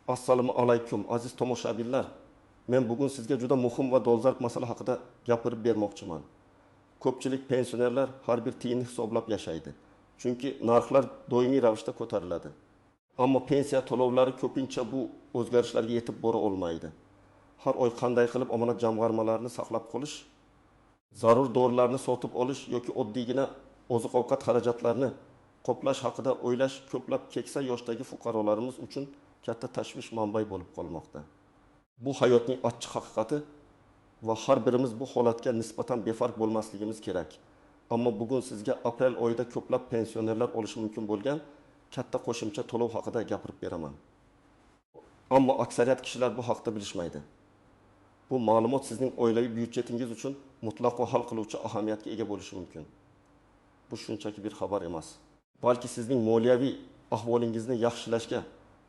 Assalomu alaykum, aziz tomoshabinlar. Men bugun sizga juda muhim va dolzarb masala haqida gapirib bermoqchiman. Ko'pchilik pensionerlar har bir tiyinni hisoblab yashaydi. Chunki narxlar doimiy ravishda ko'tariladi. Ammo pensiya to'lovlari ko'pincha bu o'zgarishlarga yetib bora olmaydi. Har oy qanday qilib omonat jamg'armalarini saqlab qolish, zarur dorilarni sotib olish yoki oddiygina oziq-ovqat xarajatlarini qoplash haqida o'ylash ko'plab keksa yoshdagi fuqarolarimiz uchun katta tashvish manbai bo'lib qolmoqda. Bu hayotning achchiq haqiqati va har birimiz bu holatga nisbatan befarq bo'lmasligimiz kerak. Ammo bugun sizga aprel oyida ko'plab pensionerlar olishi mumkin bo'lgan katta qo'shimcha to'lov haqida gapirib beraman. Ammo aksariyat kishilar bu haqda bilishmaydi. Bu ma'lumot sizning oilaviy byudjetingiz uchun mutlaqo hal qiluvchi ahamiyatga ega bo'lishi mumkin. Bu shunchaki bir xabar emas, balki sizning moliyaviy ahvolingizni yaxshilashga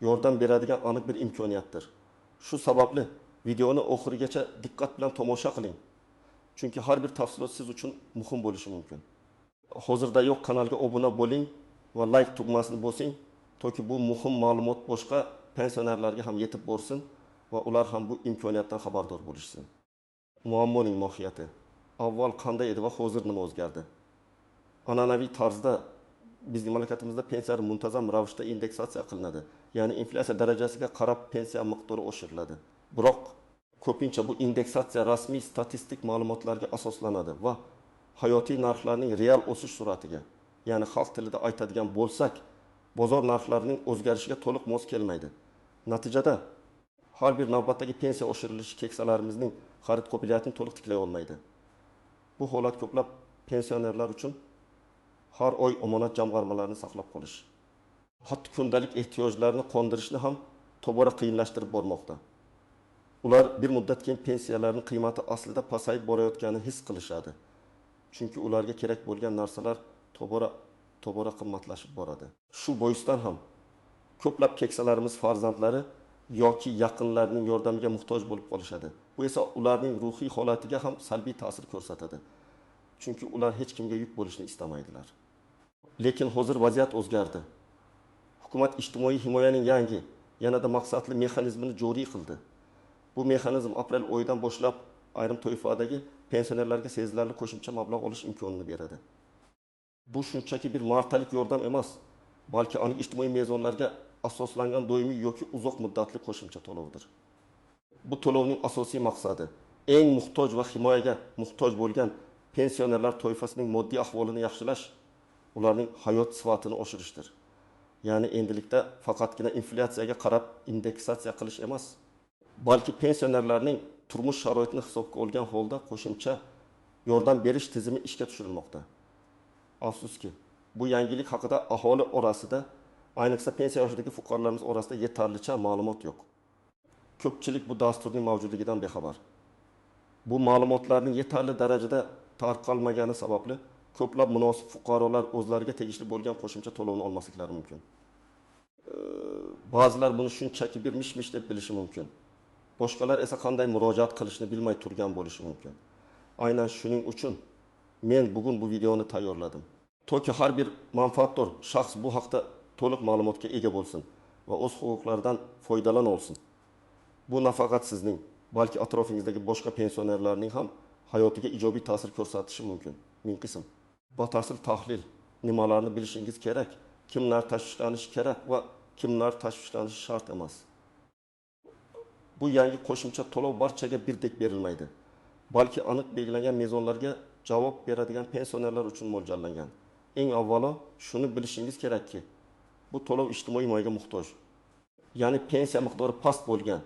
yordam beradigan aniq bir imkoniyatdir. Shu sababli videoni oxirigacha diqqat bilan tomosha qiling. Chunki har bir tafsilot siz uchun muhim bo'lishi mumkin. Hozirdayoq kanalga obuna bo'ling va like tugmasini bosing, toki bu muhim ma'lumot boshqa pensionerlarga ham yetib borsin va ular ham bu imkoniyatdan xabardor bo'lishsin. Muammoning mohiyati avval qanday edi va hozir nima o'zgardi? An'anaviy tarzda bizning mamlakatimizda pensiyalar muntazam ravishda indeksatsiya qilinadi. Ya'ni inflyatsiya darajasiga qarab pensiya miqdori oshiriladi. Biroq ko'pincha bu indeksatsiya rasmiy statistik ma'lumotlarga asoslanadi va hayotiy narxlarning real o'sish sur'atiga, ya'ni xalq tilida aytadigan bo'lsak, bozor narxlarining o'zgarishiga to'liq mos kelmaydi. Natijada har bir navbatdagi pensiya oshirilishi keksalarimizning xarid qobiliyatini to'liq tiklay olmaydi. Bu holat ko'plab pensionerlar uchun har oy omonat jamg'armalarini saqlab qolish, hatto kundalik ehtiyojlarni qondirishni ham tobora qiyinlashtirib bormoqda. Ular bir muddat keyin pensiyalarining qiymati aslida pasayib borayotganini his qilishadi. Chunki ularga kerak bo'lgan narsalar tobora qimmatlashib boradi. Shu boisdan ham ko'plab keksalarimiz farzandlari yoki yaqinlarining yordamiga muhtoj bo'lib qolishadi. Bu esa ularning ruhiy holatiga ham salbiy ta'sir ko'rsatadi. Chunki ular hech kimga yuk bo'lishni istamaydilar. Lekin hozir vaziyat o'zgardi. Hukumat ijtimoiy himoyaning yangi, yanada maqsadli mexanizmini joriy qildi. Bu mexanizm aprel oyidan boshlab ayrim toifadagi pensionerlarga sezilarli qo'shimcha mablag' olish imkonini beradi. Bu shunchaki bir martalik yordam emas, balki aniq ijtimoiy mezonlarga asoslangan doimiy yoki uzoq muddatli qo'shimcha to'lovdir. Bu to'lovning asosiy maqsadi eng muhtoj va himoyaga muhtoj bo'lgan pensionerlar toifasining moddiy ahvolini yaxshilash, ularning hayot sifatini oshirishdir. Ya'ni endilikda faqatgina inflyatsiyaga qarab indeksatsiya qilish emas, balki pensionerlarning turmush sharoitini hisobga olgan holda qo'shimcha yordam berish tizimi ishga tushirilmoqda. Afsuski, bu yangilik haqida aholi orasida, ayniqsa pensiya yoshidagi fuqarolarimiz orasida yetarlicha ma'lumot yo'q. Ko'pchilik bu dasturning mavjudligidan bexabar. Bu ma'lumotlarning yetarli darajada tarqalmagani sababli ko'plab munosib fuqarolar o'zlariga tegishli bo'lgan qo'shimcha to'lovni olmasliklari mumkin. Ba'zilar buni shunchaki bir mish-mish deb bilishi mumkin. Boshqalar esa qanday murojaat qilishni bilmay turgan bo'lishi mumkin. Aynan shuning uchun men bugun bu videoni tayyorladim. Toki har bir manfaatdor shaxs bu haqda to'liq ma'lumotga ega bo'lsin va o'z huquqlaridan foydalana olsin. Bu nafaqat sizning, balki atrofingizdagi boshqa pensionerlarning ham hayotiga ijobiy ta'sir ko'rsatishi mumkin. Ming qism. Batafsil tahlil, nimalarni bilishingiz kerak, kimlar tashvishlanishi kerak va kimlar tashvishlanishi shart emas. Bu yangi qo'shimcha to'lov barchaga birdek berilmaydi, balki aniq belgilangan mezonlarga javob beradigan pensionerlar uchun mo'ljallangan. Eng avvalo shuni bilishingiz kerakki, bu to'lov ijtimoiy himoyaga muhtoj. Ya'ni pensiya miqdori past bo'lgan,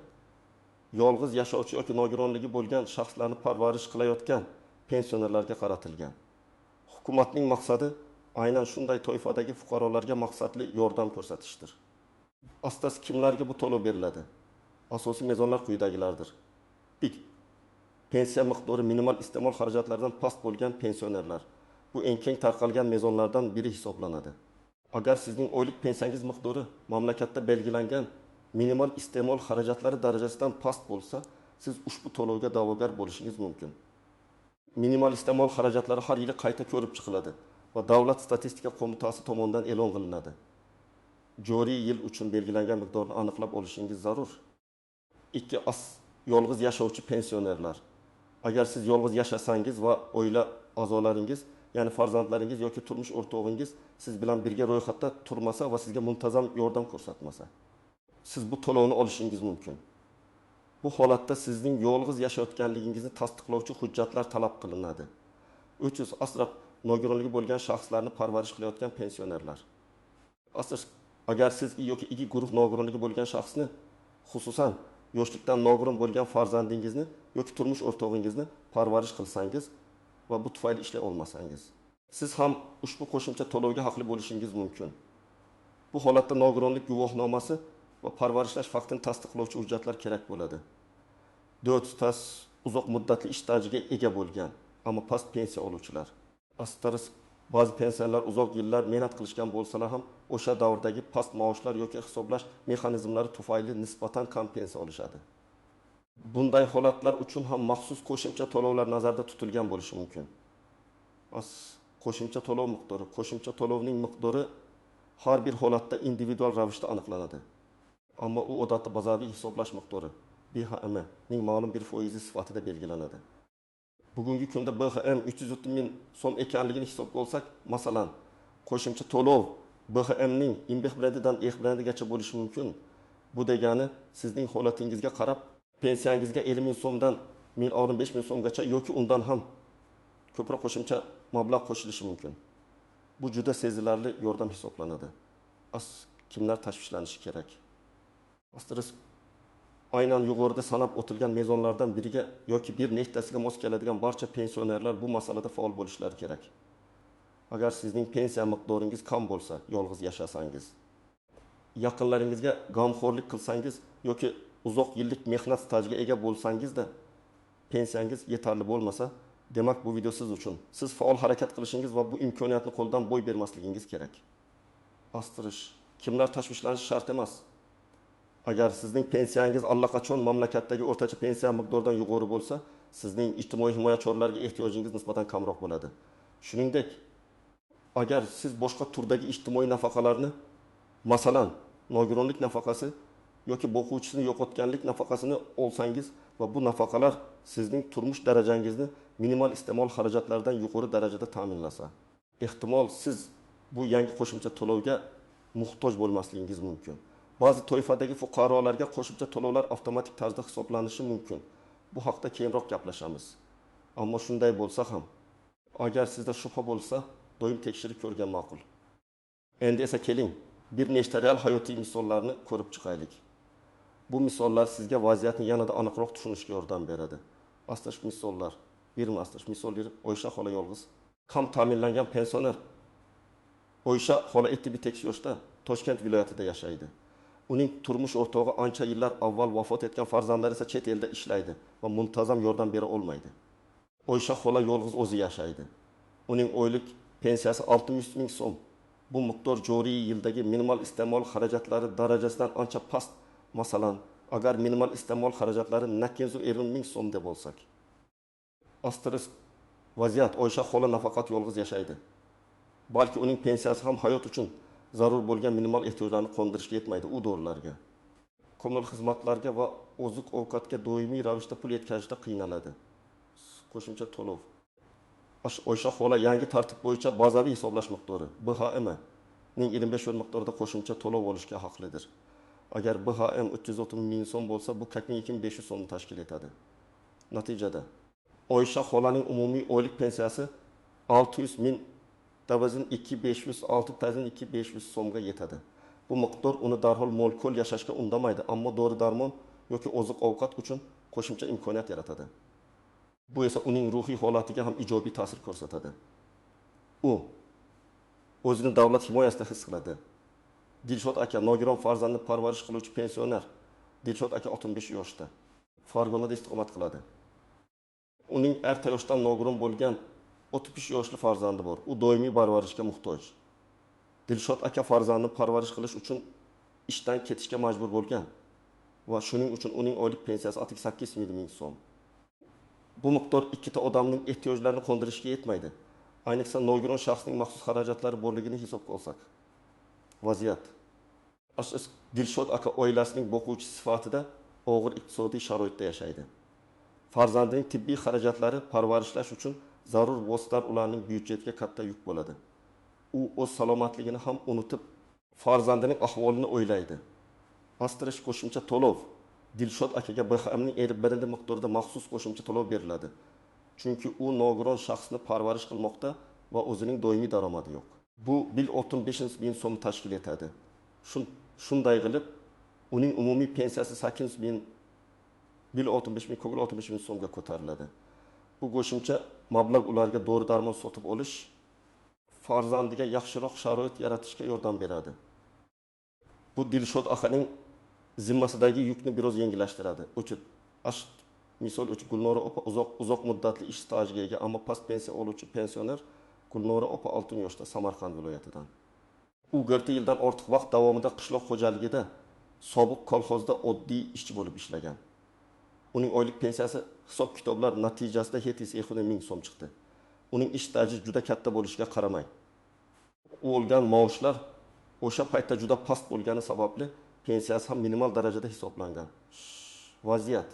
yolg'iz yashovchi yoki nogironligi bo'lgan shaxslarni parvarish qilayotgan pensionerlarga qaratilgan. Hukumatning maqsadi aynan shunday toifadagi fuqarolarga maqsadli yordam ko'rsatishdir. Astasi kimlarga bu to'lov beriladi? Asosiy mezonlar quyidagilardir. 1. Pensiya miqdori minimal iste'mol xarajatlaridan past bo'lgan pensionerlar. Bu eng keng tarqalgan mezonlardan biri hisoblanadi. Agar sizning oylik pensiyangiz miqdori mamlakatda belgilangan minimal iste'mol xarajatlari darajasidan past bo'lsa, siz ushbu to'lovga da'vogar bo'lishingiz mumkin. Minimal iste'mol xarajatlari har yili qayta ko'rib chiqiladi va Davlat statistika qo'mitasi tomonidan e'lon qilinadi. joriy yil uchun belgilangan miqdorni aniqlab olishingiz zarur. 2. Yolg'iz yashovchi pensionerlar. Agar siz yolg'iz yashasangiz va oila a'zolaringiz, ya'ni farzandlaringiz yoki turmush o'rtog'ingiz siz bilan birga ro'yxatda turmasa va sizga muntazam yordam ko'rsatmasa, siz bu to'lovni olishingiz mumkin. Bu holatda sizning yolg'iz yashayotganligingizni tasdiqlovchi hujjatlar talab qilinadi. 300 asrab nogironligi bo'lgan shaxslarni parvarish qilayotgan pensionerlar. Agar siz yoki ikki guruh nogironligi bo'lgan shaxsni, xususan yoshlikdan nogiron bo'lgan farzandingizni yoki turmush o'rtog'ingizni parvarish qilsangiz va bu tufayli ishlay olmasangiz, siz ham ushbu qo'shimcha to'lovga haqli bo'lishingiz mumkin. Bu holatda nogironlik guvohnomasi va parvarishlash faktini tasdiqlovchi hujjatlar kerak bo'ladi. 4. Uzoq muddatli ish stajiga ega bo'lgan, ammo past pensiya oluvchilar. Ba'zi pensionerlar uzoq yillar mehnat qilishgan bo'lsalar ham o'sha davrdagi past maoshlar yoki hisoblash mexanizmlari tufayli nisbatan kam pensiya olishadi. Bunday holatlar uchun ham maxsus qo'shimcha to'lovlar nazarda tutilgan bo'lishi mumkin. Qo'shimcha to'lov miqdori. Qo'shimcha to'lovning miqdori har bir holatda individual ravishda aniqlanadi. Ammo u odatda bazaviy hisoblash miqdori BHM ning ma'lum bir foizi sifatida belgilanadi. Bugungi kunda BHM 330 ming so'm ekanligini hisobga olsak, masalan, qo'shimcha to'lov BHMning IMBEX brendidan EX brendigacha bo'lishi mumkin. Bu degani sizning holatingizga qarab pensiyangizga 50 ming so'mdan 1,5 ming so'mgacha yoki undan ham ko'proq qo'shimcha mablag' qo'shilishi mumkin. Bu juda sezilarli yordam hisoblanadi. Kimlar tashvishlanishi kerak? Aynan yuqorida sanab o'tilgan mezonlardan biriga yoki bir nechtasiga mos keladigan barcha pensionerlar bu masalada faol bo'lishlari kerak. Agar sizning pensiya miqdoringiz kam bo'lsa, yolg'iz yashasangiz, yaqinlaringizga g'amxo'rlik qilsangiz yoki uzoq yillik mehnat stajiga ega bo'lsangizda pensiyangiz yetarli bo'lmasa, demak bu video siz uchun. Siz faol harakat qilishingiz va bu imkoniyatni qo'ldan boy bermasligingiz kerak. Kimlar tashvishlanishi shart emas. Agar sizning pensiyangiz allaqachon mamlakatdagi o'rtacha pensiya miqdoridan yuqori bo'lsa, sizning ijtimoiy himoya choralariga ehtiyojingiz nisbatan kamroq bo'ladi. Shuningdek, agar siz boshqa turdagi ijtimoiy nafaqalarni, masalan, nogironlik nafaqasi yoki boquvchisini yo'qotganlik nafaqasini olsangiz va bu nafaqalar sizning turmush darajangizni minimal iste'mol xarajatlaridan yuqori darajada ta'minlasa, ehtimol siz bu yangi qo'shimcha to'lovga muhtoj bo'lmasligingiz mumkin. Ba'zi toifadagi fuqarolarga qo'shimcha to'lovlar avtomatik tarzda hisoblanishi mumkin. Bu haqda keyinroq gaplashamiz. Ammo shunday bo'lsa ham, agar sizda shubha bo'lsa, doim tekshirib ko'rgan ma'qul. Endi esa keling, bir nechta real hayotiy misollarni ko'rib chiqaylik. Bu misollar sizga vaziyatni yanada aniqroq tushunishga yordam beradi. Misollar. Misol bir, Oysha xola yolg'iz, kam ta'minlangan pensioner. Oysha xola 58 yoshda, Toshkent viloyatida yashaydi. Uning turmush o'rtog'i ancha yillar avval vafot etgan, farzandlari esa chet elda ishlaydi va muntazam yordam bera olmaydi. Oysha xola yolg'iz o'zi yashaydi. Uning oylik pensiyasi 600 ming so'm. Bu miqdor joriy yildagi minimal iste'mol xarajatlari darajasidan ancha past. Masalan, agar minimal iste'mol xarajatlari 850 ming so'm deb olsak. Vaziyat. Oysha xola nafaqat yolg'iz yashaydi, balki uning pensiyasi ham hayot uchun zarur bo'lgan minimal ehtiyojlarni qondirishga yetmaydi. U dorilarga, kommunal xizmatlarga va oziq-ovqatga doimiy ravishda pul yetkazishda qiynaladi. Qo'shimcha to'lov. Oysha xola yangi tartib bo'yicha bazaviy hisoblash miqdori BHM ning 25 miqdorida qo'shimcha to'lov olishga haqlidir. Agar BHM 330 ming so'm bo'lsa, bu 42 500 so'mni tashkil etadi. Natijada Oysha xolaning umumiy oylik pensiyasi 600 ming 2506 so'mga yetadi. Bu miqdor uni darhol mo'l-ko'l yashashga undamaydi, ammo dori-darmon yoki oziq-ovqat uchun qo'shimcha imkoniyat yaratadi. Bu esa uning ruhiy holatiga ham ijobiy ta'sir ko'rsatadi. U o'zini davlat himoyasida his qiladi. Dilshod aka nogiron farzandni parvarish qiluvchi pensioner. Dilshod aka 65 yoshda. Farg'onada istiqomat qiladi. Uning erta yoshdan nogiron bo'lgan 33 yoshli farzandi bor. U doimiy parvarishga muhtoj. Dilshod aka farzandini parvarish qilish uchun ishdan ketishga majbur bo'lgan va shuning uchun uning oylik pensiyasi 68 ming so'm. Bu miqdor ikkita odamning ehtiyojlarini qondirishga yetmaydi. Ayniqsa nogiron shaxsning maxsus xarajatlari borligini hisobga olsak. Vaziyat. Dilshod aka oilasining boquvchisi sifatida og'ir iqtisodiy sharoitda yashaydi. Farzandining tibbiy xarajatlari, parvarishlash uchun zarur vositalar ularning byudjetiga katta yuk bo'ladi. U o'z salomatligini ham unutib, farzandining ahvolini o'ylaydi. Asterisk qo'shimcha to'lov. Dilshod akaga BHMning 51 miqdorida maxsus qo'shimcha to'lov beriladi. Chunki u nogiron shaxsni parvarish qilmoqda va o'zining doimiy daromadi yo'q. Bu 1,65 ming so'm tashkil etadi. Shunday qilib, uning umumiy pensiyasi 800 ming, 1,65 ming, 65 ming so'mga ko'tariladi. Bu qo'shimcha mablag' ularga dori darmon sotib olish, farzandiga yaxshiroq sharoit yaratishga yordam beradi. Bu Dilshod akaning zimmasidagi yukni biroz yengillashtiradi. Misol uchun Gulnora opa uzoq muddatli ish stajiga ega, ammo past pensiya oluvchi pensioner Gulnora opa 6 yoshda, Samarqand viloyatidan. U 4 yildan ortiq vaqt davomida qishloq xo'jaligida sobiq kolxozda oddiy ishchi bo'lib ishlagan. Uning oylik pensiyasi hisob-kitoblar natijasida 750 ming so'm chiqdi. Uning ish staji juda katta bo'lishiga qaramay, u olgan maoshlar o'sha paytda juda past bo'lgani sababli pensiyasi ham minimal darajada hisoblangan. Vaziyat.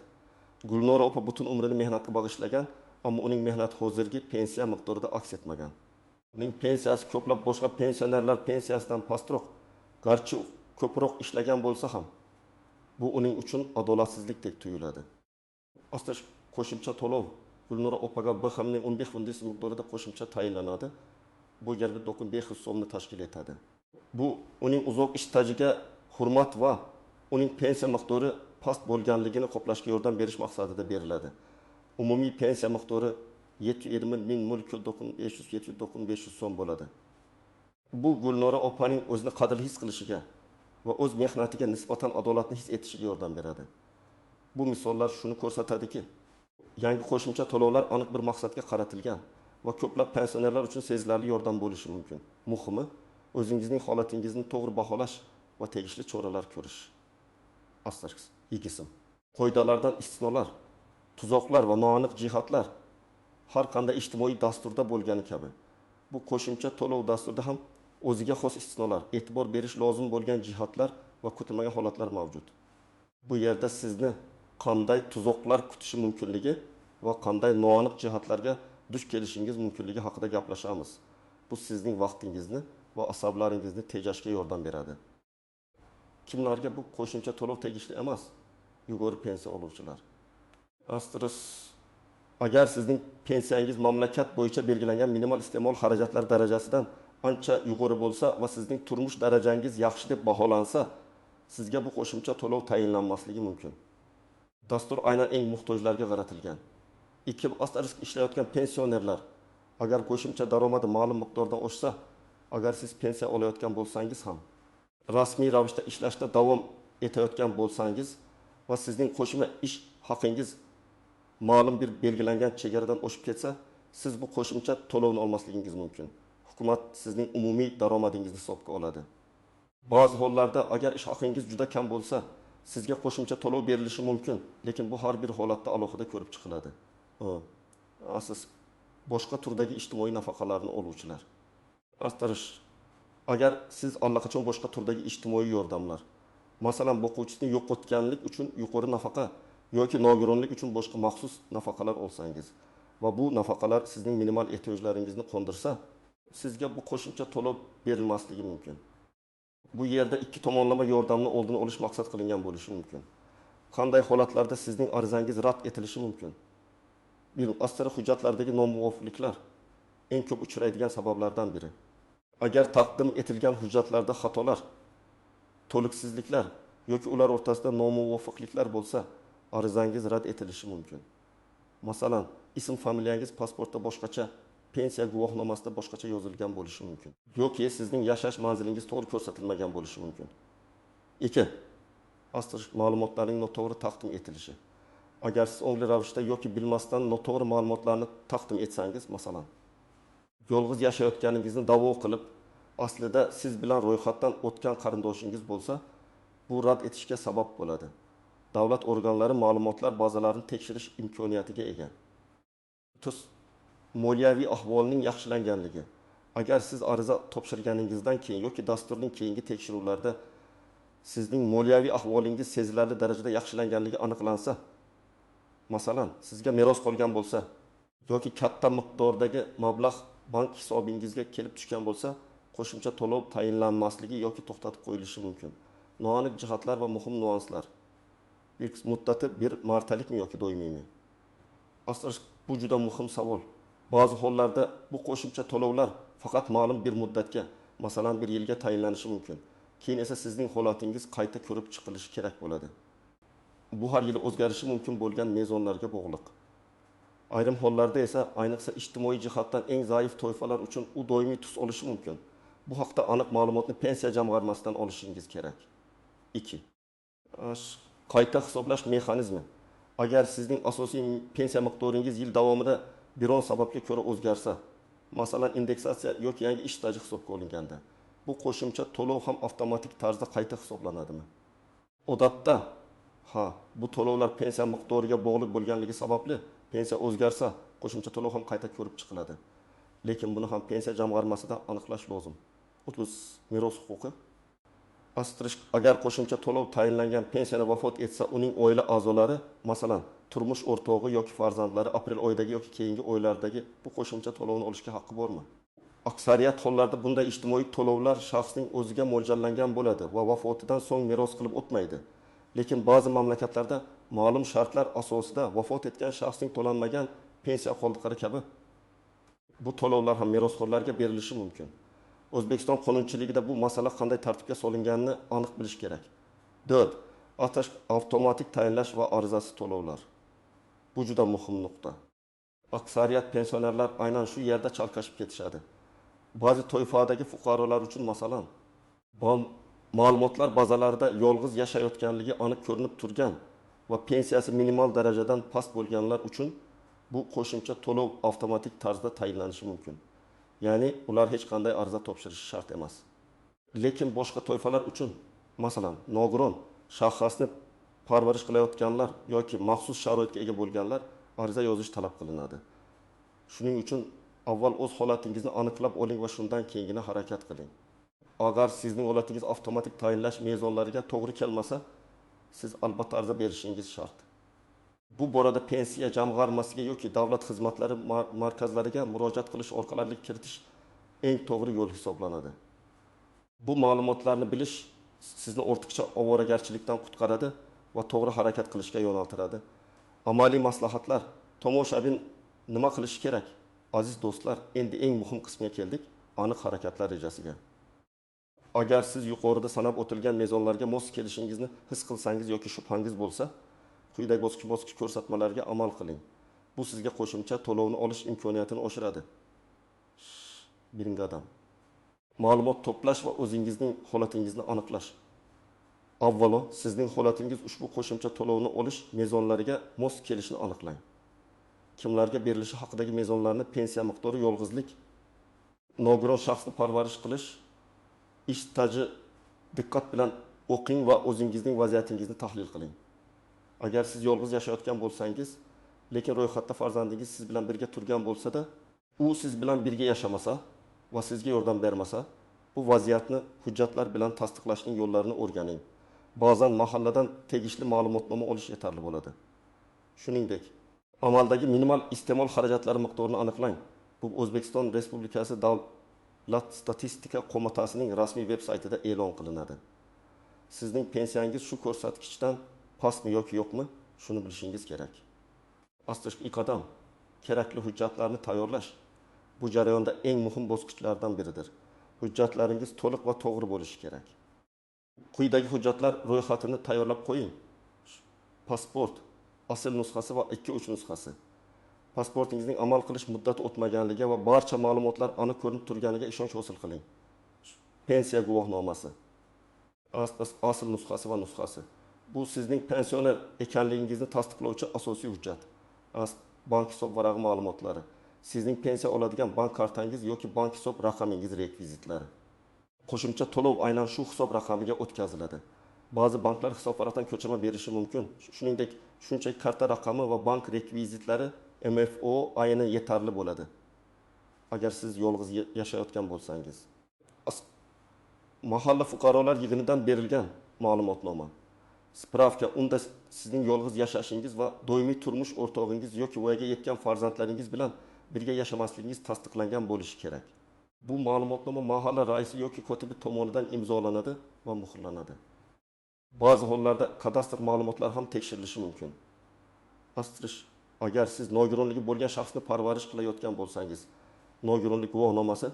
Gulnora opa butun umrini mehnatga bag'ishlagan, ammo uning mehnati hozirgi pensiya miqdorida aks etmagan. Uning pensiyasi ko'plab boshqa pensionerlar pensiyasidan pastroq, garchi ko'proq ishlagan bo'lsa ham, bu uning uchun adolatsizlikdek tuyuladi. Asterisk qo'shimcha to'lov Gulnora opaga BHMning 15 miqdorida qo'shimcha tayinlanadi. Bu yerda 95 so'mni tashkil etadi. Bu uning uzoq ish stajiga hurmat va uning pensiya miqdori past bo'lganligini qoplashga yordam berish maqsadida beriladi. Umumiy pensiya miqdori 720 ming 500 so'm bo'ladi. Bu Gulnora opaning o'zini qadrli his qilishiga va o'z mehnatiga nisbatan adolatni his etishiga yordam beradi. Bu misollar shuni ko'rsatadiki, yangi qo'shimcha to'lovlar aniq bir maqsadga qaratilgan va ko'plab pensionerlar uchun sezilarli yordam bo'lishi mumkin. Muhimi, o'zingizning holatingizni to'g'ri baholash va tegishli choralar ko'rish. Asterisk 2. Qoidalardan istisnolar, tuzoqlar va noaniq jihatlar har qanday ijtimoiy dasturda bo'lgani kabi, bu qo'shimcha to'lov dasturida ham o'ziga xos istisnolar, e'tibor berish lozim bo'lgan jihatlar va kutilmagan holatlar mavjud. Bu yerda sizni qanday tuzoqlar kutishi mumkinligi va qanday noaniq jihatlarga duch kelishingiz mumkinligi haqida gaplashamiz. Bu sizning vaqtingizni va asablaringizni tejashga yordam beradi. Kimlarga bu qo'shimcha to'lov tegishli emas? Yuqori pensiya oluvchilar. Asterisk agar sizning pensiyangiz mamlakat bo'yicha belgilangan minimal iste'mol xarajatlari darajasidan ancha yuqori bo'lsa va sizning turmush darajangiz yaxshi deb baholansa, sizga bu qo'shimcha to'lov tayinlanmasligi mumkin. Dastur aynan eng muhtojlarga qaratilgan. 2 asterisk ishlayotgan pensionerlar, agar qo'shimcha daromadi ma'lum miqdordan oshsa, agar siz pensiya olayotgan bo'lsangiz ham, rasmiy ravishda ishlashda davom etayotgan bo'lsangiz va sizning qo'shma ish haqingiz ma'lum bir belgilangan chegaradan oshib ketsa, siz bu qo'shimcha to'lovni olmasligingiz mumkin. Hukumat sizning umumiy daromadingizni hisobga oladi. Ba'zi hollarda agar ish haqingiz juda kam bo'lsa, sizga qo'shimcha to'lov berilishi mumkin, lekin bu har bir holatda alohida ko'rib chiqiladi. Asos boshqa turdagi ijtimoiy nafaqalarni oluvchilar. Asterisk agar siz allaqachon boshqa turdagi ijtimoiy yordamlar, masalan, boquvchisini yo'qotganlik uchun yuqori nafaqa yoki nogironlik uchun boshqa maxsus nafaqalar olsangiz va bu nafaqalar sizning minimal ehtiyojlaringizni qondirsa, sizga bu qo'shimcha to'lov berilmasligi mumkin. Bu yerda ikki tomonlama yordamni oldini olish maqsad qilingan bo'lishi mumkin. Qanday holatlarda sizning arizangiz rad etilishi mumkin? Bir asterisk hujjatlardagi nomuvofiqliklar eng ko'p uchraydigan sabablardan biri. Agar taqdim etilgan hujjatlarda xatolar, to'liqsizliklar yoki ular o'rtasida nomuvofiqliklar bo'lsa, arizangiz rad etilishi mumkin. Masalan, ism familiyangiz pasportda boshqacha, pensiya guvohnomasida boshqacha yozilgan bo'lishi mumkin. Yoki sizning yashash manzilingiz to'g'ri ko'rsatilmagan bo'lishi mumkin. 2. Asterisk ma'lumotlarning noto'g'ri taqdim etilishi. Agar siz ongli ravishda yoki bilmasdan noto'g'ri ma'lumotlarni taqdim etsangiz, masalan, yolg'iz yashayotganingizni da'vo qilib, aslida siz bilan ro'yxatdan o'tgan qarindoshingiz bo'lsa, bu rad etishga sabab bo'ladi. Davlat organlari ma'lumotlar bazalarini tekshirish imkoniyatiga ega. Moliyaviy ahvolning yaxshilanganligi. Agar siz ariza topshirganingizdan keyin yoki dasturning keyingi tekshiruvlarda Sizning moliyaviy ahvolingiz sezilarli darajada yaxshilanganligi aniqlansa, masalan, sizga meros qolgan bo'lsa yoki katta miqdordagi mablag' bank hisobingizga kelib tushgan bo'lsa, qo'shimcha to'lov tayinlanmasligi yoki to'xtatib qo'yilishi mumkin. Noaniq jihatlar va muhim nyuanslar. Bir muddati bir martalikmi yoki doimiymi? Aslida bu juda muhim savol. Ba'zi hollarda bu qo'shimcha to'lovlar faqat ma'lum bir muddatga, masalan, bir yilga tayinlanishi mumkin. Keyin esa sizning holatingiz qayta ko'rib chiqilishi kerak bo'ladi. Bu har yili o'zgarishi mumkin bo'lgan mezonlarga bog'liq. Ayrim hollarda esa, ayniqsa ijtimoiy jihatdan eng zaif toifalar uchun u doimiy tus olishi mumkin. Bu haqda aniq ma'lumotni pensiya jamg'armasidan olishingiz kerak. 2. Qayta hisoblash mexanizmi. Agar sizning asosiy pensiya miqdoringiz yil davomida biron sababga ko'ra o'zgarsa, masalan, indeksatsiya yoki yangi ish staji hisobga olinganda, bu qo'shimcha to'lov ham avtomatik tarzda qayta hisoblanadimi? Odatda, ha, bu to'lovlar pensiya miqdoriga bog'liq bo'lganligi sababli pensiya o'zgarsa, qo'shimcha to'lov ham qayta ko'rib chiqiladi. Lekin buni ham pensiya jamg'armasida aniqlash lozim. 30. Meros huquqi. Asterisk, agar qo'shimcha to'lov tayinlangan pensioner vafot etsa, uning oila a'zolari, masalan, turmush o'rtog'i yoki farzandlari aprel oyidagi yoki keyingi oylardagi bu qo'shimcha to'lovni olishga haqqi bormi? Aksariyat hollarda bunday ijtimoiy to'lovlar shaxsning o'ziga mo'ljallangan bo'ladi va vafotidan so'ng meros qilib o'tmaydi. Lekin ba'zi mamlakatlarda ma'lum shartlar asosida vafot etgan shaxsning to'lanmagan pensiya qoldiqlari kabi bu to'lovlar ham merosxo'rlarga berilishi mumkin. O'zbekiston qonunchiligida bu masala qanday tartibga solinganini aniq bilish kerak. 4. Avtomatik tayinlash va arizasiz to'lovlar. Bu juda muhim nuqta. Aksariyat pensionerlar aynan shu yerda chalkashib ketishadi. Ba'zi toifadagi fuqarolar uchun, masalan, ma'lumotlar bazalarida yolg'iz yashayotganligi aniq ko'rinib turgan va pensiyasi minimal darajadan past bo'lganlar uchun bu qo'shimcha to'lov avtomatik tarzda tayinlanishi mumkin. Ya'ni ular hech qanday ariza topshirishi shart emas. Lekin boshqa toifalar uchun, masalan, nogiron, shaxsni parvarish qilayotganlar yoki maxsus sharoitga ega bo'lganlar ariza yozish talab qilinadi. Shuning uchun avval o'z holatingizni aniqlab oling va shundan keyingina harakat qiling. Agar sizning holatingiz avtomatik tayinlash mezonlariga to'g'ri kelmasa, siz albatta ariza berishingiz shart. Bu borada pensiya jamg'armasiga yoki davlat xizmatlari markazlariga murojaat qilish orqali kiritish eng to'g'ri yo'l hisoblanadi. Bu ma'lumotlarni bilish sizni ortiqcha ovoragarchilikdan qutqaradi va to'g'ri harakat qilishga yo'naltiradi. Amaliy maslahatlar. Tomoshabin nima qilishi kerak? Aziz do'stlar, endi eng muhim qismiga keldik, aniq harakatlar rejasiga. Agar siz yuqorida sanab o'tilgan mezonlarga mos kelishingizni his qilsangiz yoki shubhangiz bo'lsa, quyidagi bosqich-bosqich ko'rsatmalarga amal qiling. Bu sizga qo'shimcha to'lovni olish imkoniyatini oshiradi. Birinchi qadam. Ma'lumot to'plash va o'zingizning holatingizni aniqlash. Avvalo, sizning holatingiz ushbu qo'shimcha to'lovni olish mezonlariga mos kelishini aniqlang. Kimlarga berilishi haqidagi mezonlarni pensiya miqdori, yolg'izlik, nogiron shaxsni parvarish qilish, ish staji diqqat bilan o'qing va o'zingizning vaziyatingizni tahlil qiling. Agar siz yolg'iz yashayotgan bo'lsangiz, lekin ro'yxatda farzandingiz siz bilan birga turgan bo'lsa-da, u siz bilan birga yashamasa va sizga yordam bermasa, bu vaziyatni hujjatlar bilan tasdiqlashning yo'llarini o'rganing. Ba'zan mahalladan tegishli ma'lumotnoma olish yetarli bo'ladi. Shuningdek, amaldagi minimal iste'mol xarajatlari miqdorini aniqlang. Bu O'zbekiston Respublikasi Davlat statistika qo'mitasining rasmiy veb saytida e'lon qilinadi. Sizning pensiyangiz shu ko'rsatkichdan pastmi yoki yo'qmi, shuni bilishingiz kerak. Asosli qadam kerakli hujjatlarni tayyorlash. Bu jarayonda eng muhim bosqichlardan biridir. Hujjatlaringiz to'liq va to'g'ri bo'lishi kerak. Quyidagi hujjatlar ro'yxatini tayyorlab qo'ying. Pasport, asl nusxasi va 2-3 nusxasi. Pasportingizning amal qilish muddati o'tmaganligiga va barcha ma'lumotlar aniq ko'rinib turganiga ishonch hosil qiling. Pensiya guvohnomasi, asl nusxasi va nusxasi. Bu sizning pensioner ekanligingizni tasdiqlovchi asosiy hujjat. Bank hisob varag'i ma'lumotlari, sizning pensiya oladigan bank kartangiz yoki bank hisob raqamingiz rekvizitlari. Qo'shimcha to'lov aynan shu hisob raqamiga o'tkaziladi. Ba'zi banklar hisob varaqdan ko'chirma berishi mumkin. Shuningdek, shunchaki karta raqami va bank rekvizitlari MFO ayni yetarli bo'ladi. Agar siz yolg'iz yashayotgan bo'lsangiz. Mahalla fuqarolar yig'inidan berilgan ma'lumotnoma. Spravka, unda sizning yolg'iz yashashingiz va doimiy turmush o'rtog'ingiz yoki voyaga yetgan farzandlaringiz bilan birga yashamasligingiz tasdiqlangan bo'lishi kerak. Bu ma'lumotnoma mahalla raisi yoki kotibi tomonidan imzolanadi va muhrlanadi. Ba'zi hollarda kadastr ma'lumotlari ham tekshirilishi mumkin. Astirish, agar siz nogironligi bo'lgan shaxsni parvarish qilayotgan bo'lsangiz, nogironlik guvohnomasi,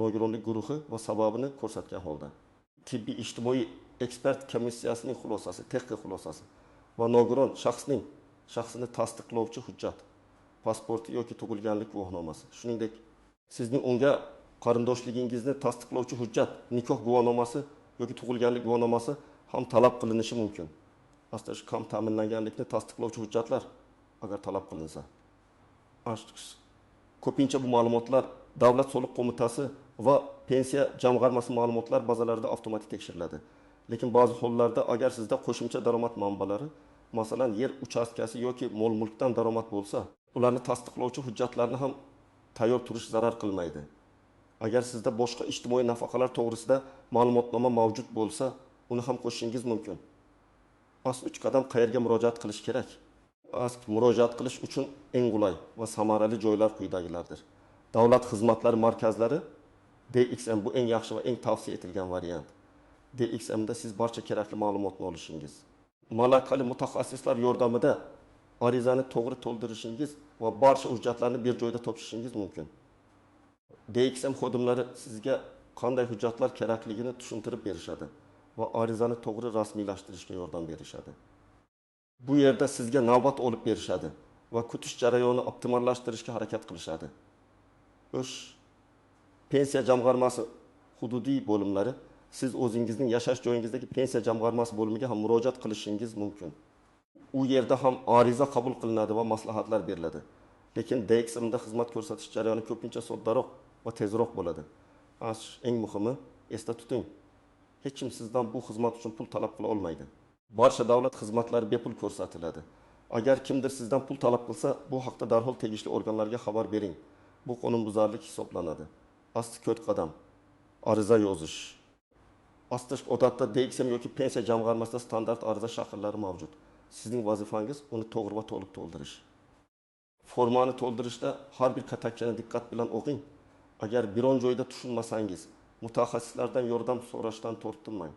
nogironlik guruhi va sababini ko'rsatgan holda, tibbiy ijtimoiy ekspert komissiyasining xulosasi, texnik xulosasi va nogiron shaxsning shaxsini tasdiqlovchi hujjat, pasporti yoki tug'ilganlik guvohnomasi. Shuningdek, sizning unga qarindoshligingizni tasdiqlovchi hujjat, nikoh guvohnomasi yoki tug'ilganlik guvohnomasi ham talab qilinishi mumkin. Astirish, kam ta'minlanganlikni tasdiqlovchi hujjatlar agar talab qilinsa. Ko'pincha bu ma'lumotlar Davlat soliq qo'mitasi va pensiya jamg'armasi ma'lumotlar bazalarida avtomatik tekshiriladi. Lekin ba'zi hollarda agar sizda qo'shimcha daromad manbalari, masalan, yer uchastkasi yoki mol-mulkdan daromad bo'lsa, ularni tasdiqlovchi hujjatlarni ham tayyor turish zarar qilmaydi. Agar sizda boshqa ijtimoiy nafaqalar to'g'risida ma'lumotnoma mavjud bo'lsa, uni ham qo'shishingiz mumkin. Asl 3 qadam qayerga murojaat qilish kerak? Asl murojaat qilish uchun eng qulay va samarali joylar quyidagilardir. Davlat xizmatlari markazlari DXM, bu eng yaxshi va eng tavsiya etilgan variant. DXMda siz barcha kerakli ma'lumotni olishingiz, malakali mutaxassislar yordamida arizani to'g'ri to'ldirishingiz va barcha hujjatlarni bir joyda topishingiz mumkin. DXM xodimlari sizga qanday hujjatlar kerakligini tushuntirib berishadi va arizani to'g'ri rasmiylashtirishga yordam berishadi. Bu yerda sizga navbat olib berishadi va kutish jarayonini optimallashtirishga harakat qilishadi. O'sh pensiya jamg'armasi hududiy bo'limlari, siz o'zingizning yashash joyingizdagi pensiya jamg'armasi bo'limiga ham murojaat qilishingiz mumkin. U yerda ham ariza qabul qilinadi va maslahatlar beriladi. Lekin DXMda xizmat ko'rsatish jarayoni ko'pincha soddaroq va tezroq bo'ladi. Eng muhimi, esda tuting, hech kim sizdan bu xizmat uchun pul talab qila olmaydi. Barcha davlat xizmatlari bepul ko'rsatiladi. Agar kimdir sizdan pul talab qilsa, bu haqda darhol tegishli organlarga xabar bering. Bu qonunbuzarlik hisoblanadi. Asti 4 qadam. Ariza yozish. Astirish, odatda DXM yoki pensiya jamg'armasida standart ariza shakllari mavjud. Sizning vazifangiz uni to'g'ri va to'liq to'ldirish. Formani to'ldirishda har bir katakchani diqqat bilan o'qing. Agar biron joyda tushunmasangiz, mutaxassislardan yordam so'rashdan tortinmang.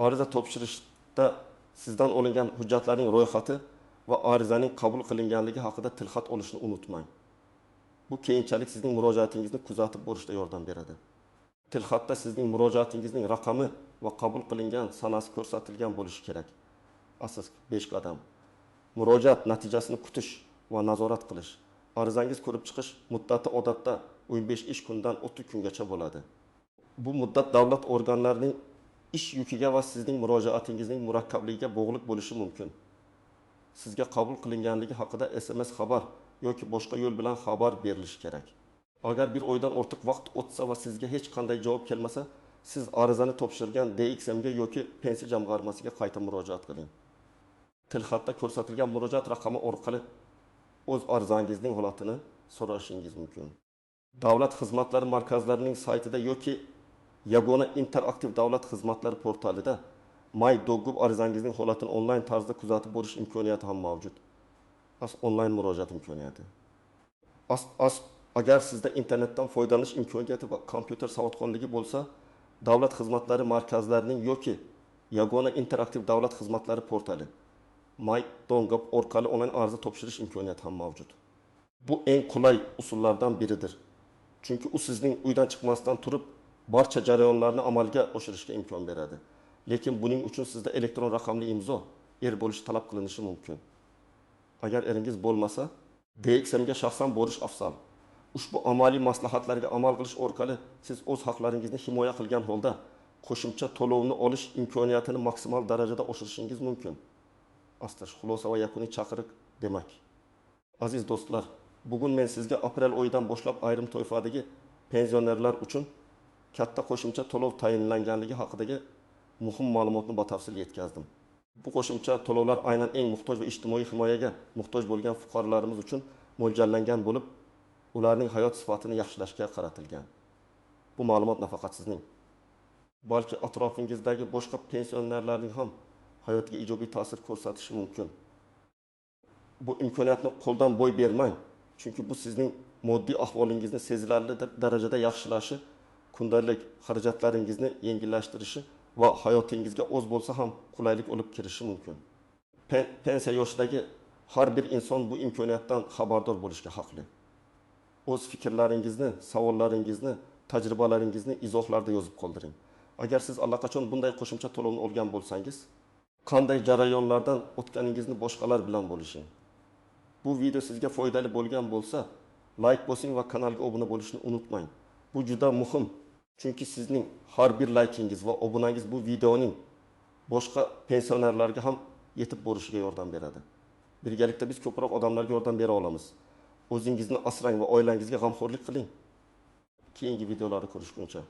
Ariza topshirishda sizdan olingan hujjatlarning ro'yxati va arizaning qabul qilinganligi haqida tilxat olishni unutmang. Bu keyinchalik sizning murojaatingizni kuzatib borishda yordam beradi. Tilxatda sizning murojaatingizning raqami va qabul qilingan sanasi ko'rsatilgan bo'lishi kerak. Asos 5 qadam. Murojaat natijasini kutish va nazorat qilish. Arizangiz ko'rib chiqish muddati odatda 15 ish kundan 30 kungacha bo'ladi. Bu muddat davlat organlarining ish yukiga va sizning murojaatingizning murakkabligiga bog'liq bo'lishi mumkin. Sizga qabul qilinganligi haqida SMS xabar yoki boshqa yo'l bilan xabar berilishi kerak. Agar bir oydan ortiq vaqt o'tsa va sizga hech qanday javob kelmasa, siz arizani topshirgan DXMga yoki pensiya jamg'armasiga qayta murojaat qiling. Tilxatda ko'rsatilgan murojaat raqami orqali o'z arizangizning holatini so'rashingiz mumkin. Davlat xizmatlari markazlarining saytida yoki yagona interaktiv davlat xizmatlari portalida My.gov arizangizning holatini onlayn tarzda kuzatib borish imkoniyati ham mavjud. Onlayn murojaat imkoniyati. Agar sizda internetdan foydalanish imkoniyati va kompyuter savodxonligi bo'lsa, davlat xizmatlari markazlarining yoki yagona interaktiv davlat xizmatlari portali My.gov orqali onlayn ariza topshirish imkoniyati ham mavjud. Bu eng qulay usullardan biridir. Chunki u sizning uydan chiqmasdan turib barcha jarayonlarni amalga oshirishga imkon beradi. Lekin buning uchun sizda elektron raqamli imzo bo'lishi talab qilinishi mumkin. Agar eringiz bo'lmasa, DXMga shaxsan borish afzal. Ushbu amaliy maslahatlarga amal qilish orqali siz o'z haqlaringizni himoya qilgan holda qo'shimcha to'lovni olish imkoniyatini maksimal darajada oshirishingiz mumkin. Astirish, xulosa va yakuniy chaqiriq demak. Aziz do'stlar, bugun men sizga aprel oyidan boshlab ayrim toifadagi pensionerlar uchun katta qo'shimcha to'lov tayinlanganligi haqidagi muhim ma'lumotni batafsil yetkazdim. Bu qo'shimcha to'lovlar aynan eng muhtoj va ijtimoiy himoyaga muhtoj bo'lgan fuqarolarimiz uchun mo'ljallangan bo'lib, ularning hayot sifatini yaxshilashga qaratilgan. Bu ma'lumot nafaqat sizning, balki atrofingizdagi boshqa pensionerlarning ham hayotiga ijobiy ta'sir ko'rsatishi mumkin. Bu imkoniyatni qo'ldan boy bermang, chunki bu sizning moddiy ahvolingizni sezilarli darajada yaxshilashi, kundalik xarajatlaringizni yengillashtirishi va hayotingizga oz bo'lsa ham qulaylik olib kirishi mumkin. Pensiya yoshidagi har bir inson bu imkoniyatdan xabardor bo'lishga haqli. O'z fikrlaringizni, savollaringizni, tajribalaringizni izohlarda yozib qoldiring. Agar siz allaqachon bunday qo'shimcha to'lovni olgan bo'lsangiz, qanday jarayonlardan o'tganingizni boshqalar bilan bo'lishing. Bu video sizga foydali bo'lgan bo'lsa, like bosing va kanalga obuna bo'lishni unutmang. Bu juda muhim, chunki sizning har bir laykingiz va obunangiz bu videoning boshqa pensionerlarga ham yetib borishiga yordam beradi. Birgalikda biz ko'proq odamlarga yordam bera olamiz. O'zingizni asrang va oilangizga g'amxo'rlik qiling. Keyingi videolarda ko'rishguncha.